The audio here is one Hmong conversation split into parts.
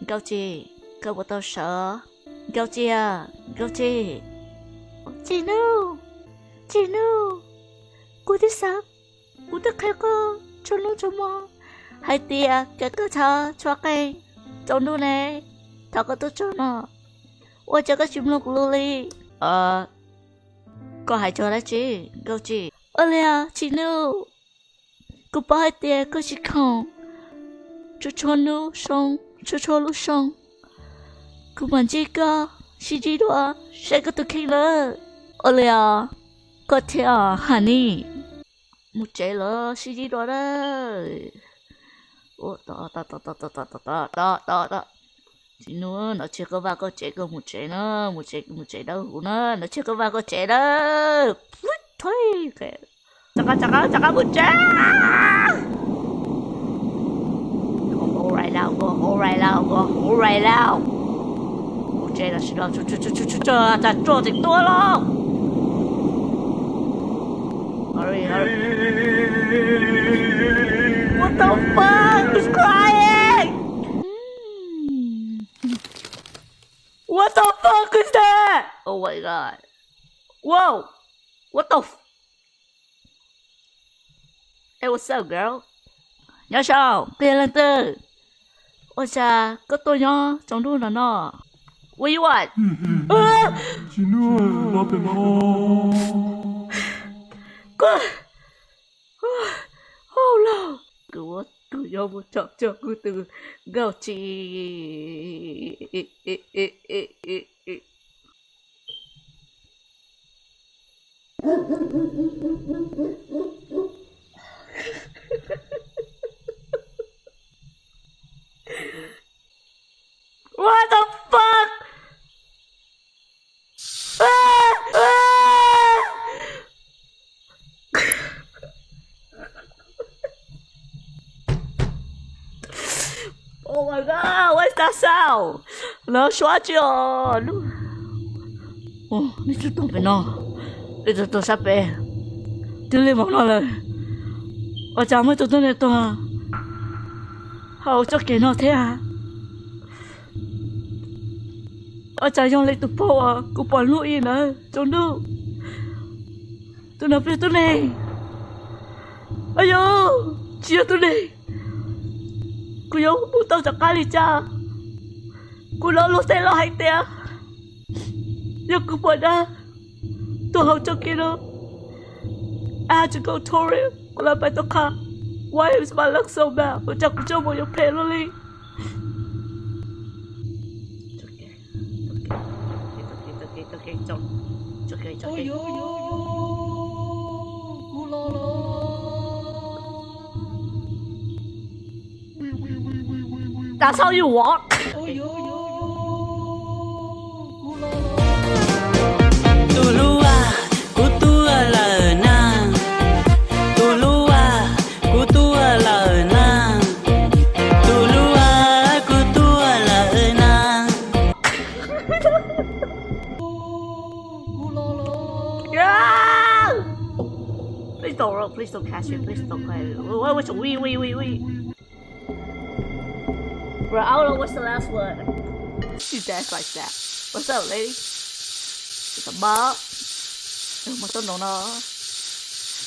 Nkauj Tsis, koj puas tau sawv? Nkauj Tsis, Nkauj Tsis. Tsis Nuj, Tsis Nuj, kuv twb xav, kuv twb qhia koj txhua hnub txhua hmo hais tias kom koj txhob tshua qeej tsaus ntuj ne, thaum koj tuaj txog no, ua cas koj tsis mloog kuv lus li? Koj hais txog dab tsi, Nkauj Tsis? Ua li os Tsis Nuj, kuv paub hais tias koj tsis khoom txhua txhua hnub zoo, txhua txhua lub xyoo, kuv mam ntsib koj sib ntsib dua saib koj tus kheej lawm. Ua li os, koj thiab Honey, mus tsev los sib ntsib dua na. Tsis Nuj, no tseg koj vaj koj tsev koj mus tsev na, mus tsev mus tsev dawb huv na, no tseg koj vaj koj tsev na. Rov qab, rov qab, rov qab mus tsev. Hold right now, go hold right now, go hold right now. Mus tsev los sis no, tsuag tseem tua los. Hurry, hurry. What the fuck is crying? What the fuck is that? Oh my god. Whoa. What the f- Hey, what's up, girl? Nyob zoo, koj yog leej twg? Ua cas koj tuaj nyob tsaus ntuj no no? What you want? Tsis Nuj, los pem no. Koj, hauj lwm, kuv, kuv yuav mus tsom cuag kuv tus Nkauj Tsis. What the fuck? Oh my god, what is that sound? Lawv suab tsi os. Nej twb tuaj pem no, nej twb tuaj sab pem, twb lig hmo no lawm, ua cas muaj tus tuab neeg tuag hauv txoj kev no thiab? Ua cas yog li tus phauj uas kuv pom hnub ib ntawd tsaus ntuj, tus no peb tuab neeg. Ayo, tsis yog tuab neeg, kuv yuav mus tau rov qab li cas? Kuv hnov luag tej laus hais tias yog kuv pom dab tuag hauv txoj kev no, I have to go towards, kuv lam pais tau qha. Why is my luck so bad? Ua cas kuv txoj hmoo yuav phem luaj li? That's how you walk. Tus hlub a, kuv tuaj lawm na. Tus hlub a, kuv tuaj lawm na. Tus hlub a, kuv tuaj lawm na. Please don't, please don't catch it. Please don't catch it. Wait, wait, wait, wait, wait. Bro, I don't know what's the last one. She danced like that. What's up, lady? It's a mob. Mus tau no no.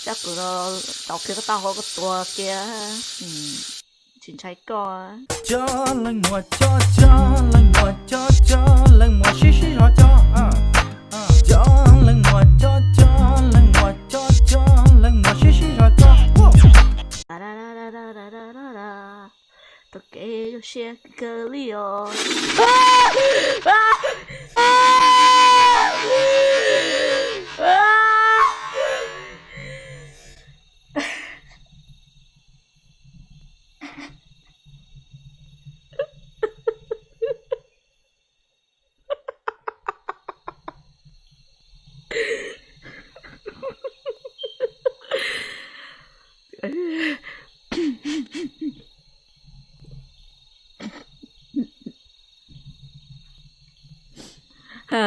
Cab kuv no, tau kiag koj tau hauv koj tua kiag. Tsis ntshai koj. Cov leej muas cov, cov leej muas cov, cov leej muas sib sib zog cov. Cov leej muas cov, cov leej muas cov, cov leej muas sib sib zog cov. Tau kev zoo siab kawg li os.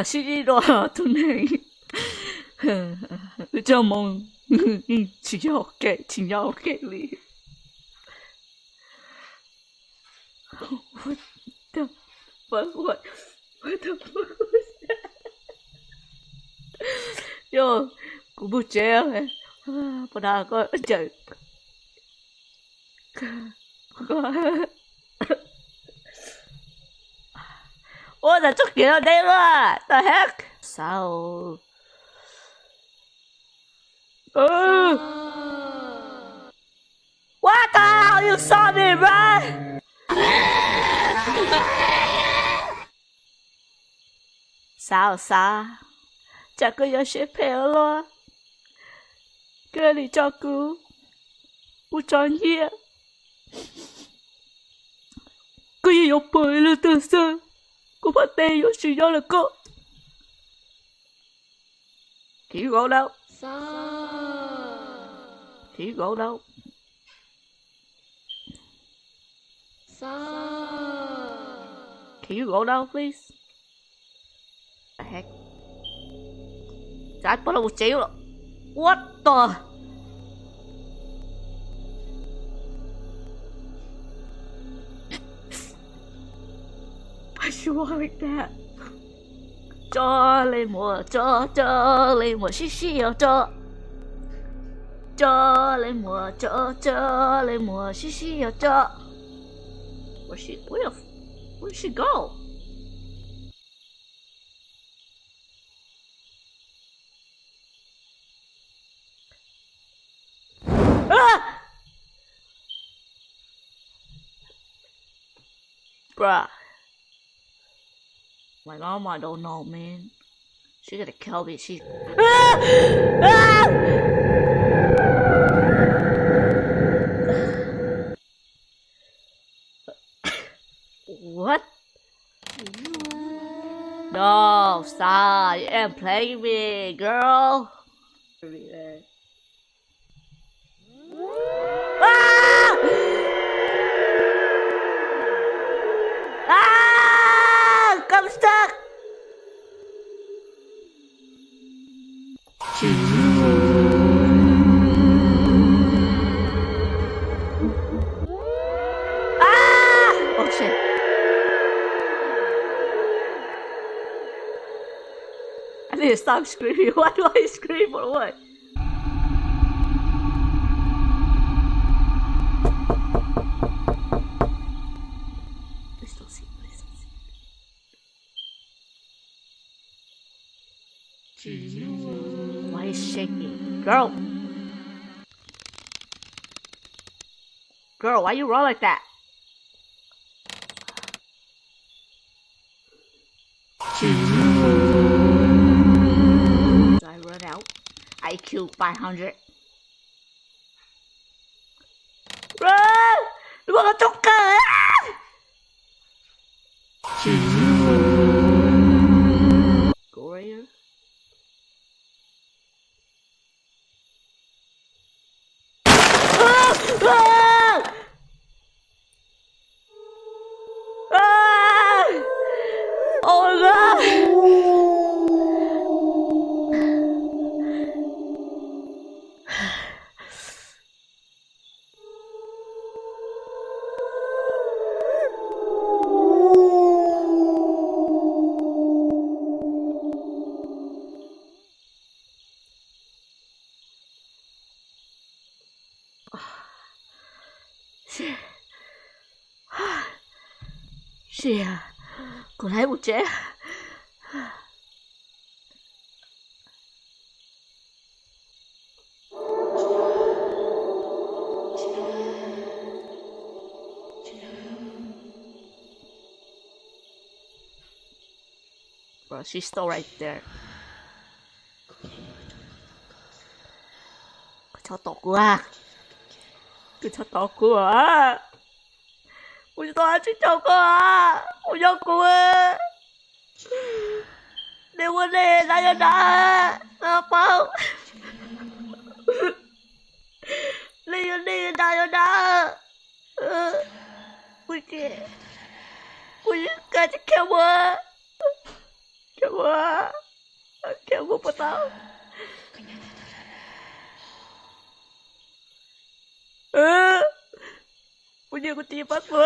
Sib ntsib dua tus neeg, wb txoj hmoo tsis nyob ua ke, tsis nyob ua ke li. Fuck, what? What the fuck was that? Yo, kuv mus tsev, pov dag koj cawm. Ua tas txoj kev no deb luaj, the heck? Xav. What the hell, you saw me, bro? Xav xav, cas koj yuav siab phem ua luaj, koj li tso kuv, kuv tso nyiaj, koj yeej yuav pom ib lub twg xwb, kuv pom tej yuav tsis nyob lawm koj. Can you go now? Can you go now? Can you go now, please? The heck? Xav pog los mus tsev lawm. What the? Why she walk like that? Tso li muag, tso, tso li muag sib sib yog tso. Tso li muag, tso, tso li muag sib sib yog tso. Where she, where the f-, where she go? Ah! Bruh. My mom, I don't know, man. She gonna kill me. She. Ah! Ah! What? No, stop. You ain't playing me, girl. Ah! Ah! I'm stuck. Ah! Oh shit. I need to stop screaming. Why do I scream for what? Please don't see. Please don't see. Why is shaking? Girl. Girl, why you run like that? I run out. I Q five hundred. Run! Run, run, run. Go right here. Ah! Ah! Ah! Oh my God! Shit, kuv laib mus tsev. Bro, she's still right there. Koj txhob tom kuv a. Koj txhob tom kuv a. Kuv tsis tau hais tsis tau koj a. Kuv yog kuv. Nej ua nej dag yog dag, koj paub. Nej ua nej dag yog dag. Kuv tsis, kuv tsis, koj tsis khiav mus, khiav mus, khiav mus puas tau? Kuv nyiam kuv txiv pab kuv.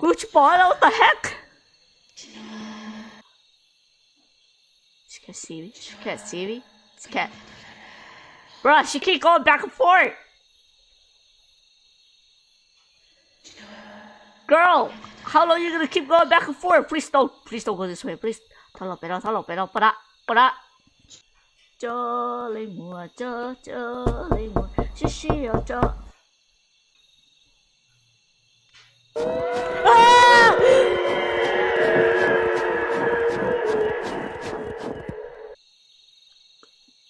Kuv tsis pom, what the heck? She can't see me. She can't see me. She can't. Bro, she keep going back and forth. Girl, how long you gonna keep going back and forth? Please don't, please don't go this way, please. Thov los pem no, thov los pem no, pab dab, pab dab. Tso li muag, tso, tso li muag, sib sib os tso.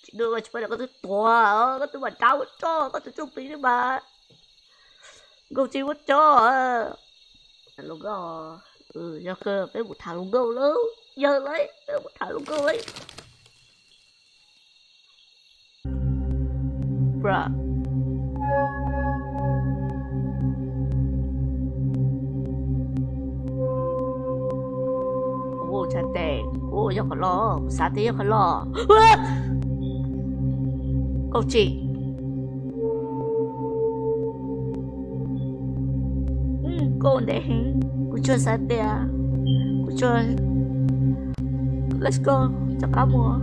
Tsis dua, tsis pom koj twb tuag, koj twb mam dab ua tso, koj tus tsooj plig twb mas nkauj tsis ua tso. Tham hluas nkauj, yog kawg peb mus tham hluas nkauj lauj, yog lauj, peb mus tham hluas nkauj lauj. Bruh. Ua tsa tes, ua yog qhov loj, xav tias yog qhov loj. Koj tsis. Koj ntev heev, kuv tsuas xav tias, kuv tsuas, let's go, rov qab mus.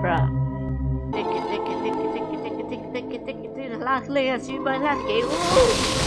Bruh. Hlab hle tsis pab hlab kev ub.